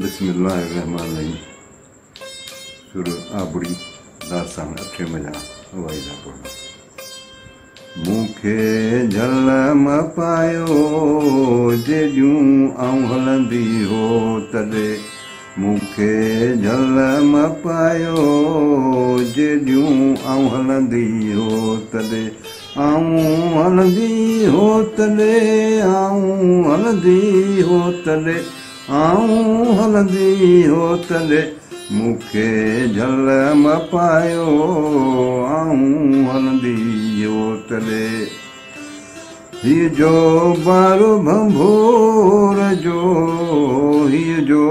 بسم الله الرحمٰن الرحيم سر آبڙي داستان اٺين منجهان وائي ٿا پڙهون. مون کي جهل م پايو جيڏيون آئون هلندي هو تڏي مون کي جهل م پايو جيڏيون آئون هلندي هو تڏي آئون هلندي هو تڏي آئون هلندي هو تڏي آئون هلندي هو تڏي مون کي جهل م پايو آئون هلندي هو تڏي هيء جو بار ڀنڀور جو هيء جو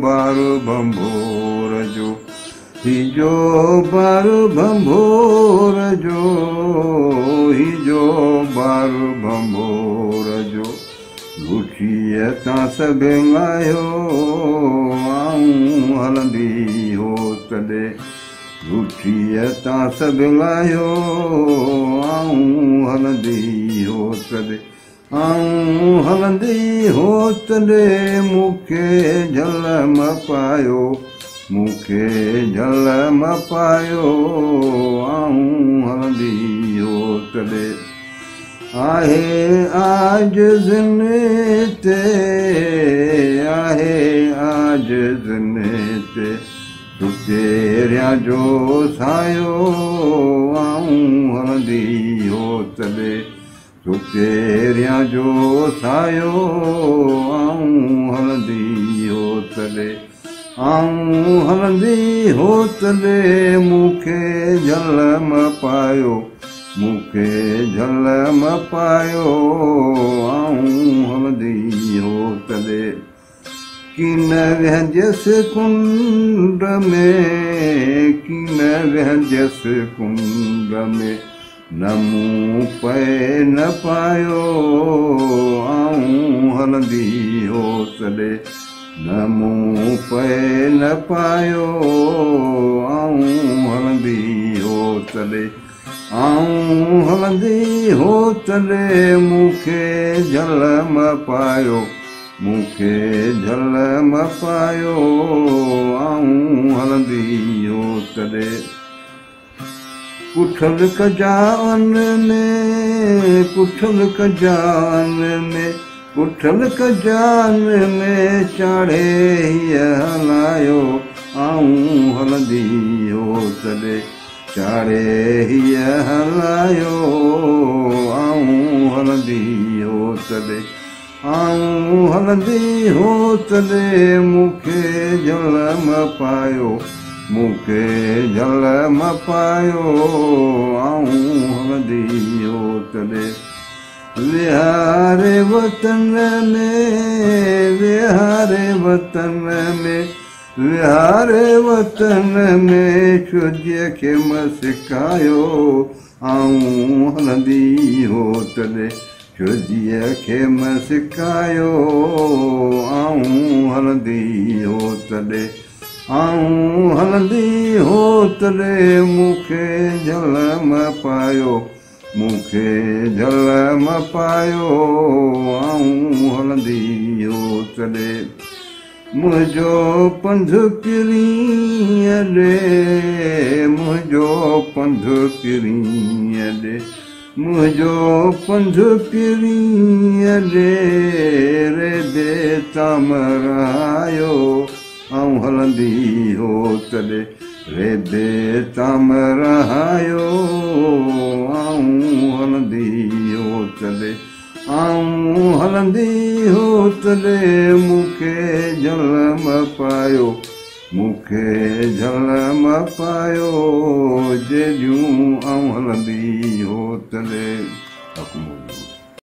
بار ڀنڀور جو هي جو بار ڀنڀور جو هي جو بار ڀنڀور جو لوٺيء تان سڀ لاهيو آئون هلندي هوت ڏي لوٺيء تان سڀ لاهيو آئون هلندي هوت ڏي آئون هلندي هوت ڏي مون کي جهل م پايو مون کي جهل م پايو آئون هلندي هوت ڏي آهي عاجزن تي آهي عاجزن تي سڪيريان جو سايو آئون هلندي هوت ڏي سڪيريان جو سايو آئون هلندي هوت ڏي آئون هلندي هوت ڏي مون کي جهل م پايو مون کي جهل م پايو آئون هلندي هوت ڏي ڪين ويهنديس ڪنڊ ۾ ڪين ويهنديس ڪنڊ ۾ نه مون پئي نه پايو آئون هلندي هوت ڏي نه مون پئي نه پايو آئون هلندي هوت ڏي آئون هلندي هوت ڏي مون کي جهل م پايو مون کي جهل م پايو آئون هلندي هوت ڏي ڪٺل ڪجان ۾ ڪٺل ڪجان ۾ ڪٺل ڪجان ۾ چاڙهي هيء هلايو آئون هلندي هوت ڏي چاڙهي هيء هلايو آئون هلندي هوت ڏي آئون هلندي هوت ڏي مون کي جهل م پايو مون کي جهل م پايو آئون هلندي هوت ڏي ويهاري وطن ۾ ويهاري وطن ۾ ويهاري وطن ۾ شڌيء کي م سڪايو آئون هلندي هوت ڏي شڌيء کي م سڪايو آئون هلندي هوت ڏي آئون هلندي هوت ڏي مون کي جهل م پايو مون کي جهل م پايو آئون هلندي هوت ڏي منهنجو پنڌ پرينء ڏي منهنجو پنڌ پرينء ڏي منهنجو پنڌ پرينء ڏي ري بي تام رهايو آئون هلندي هوت ڏي ري بي تام رهايو آئون هلندي هوت ڏي آئون هلندي هوت ڏي مون کي جهل م پايو مون کي جهل م پايو جيڏيون آئون هلندي هوت ڏي. حڪم.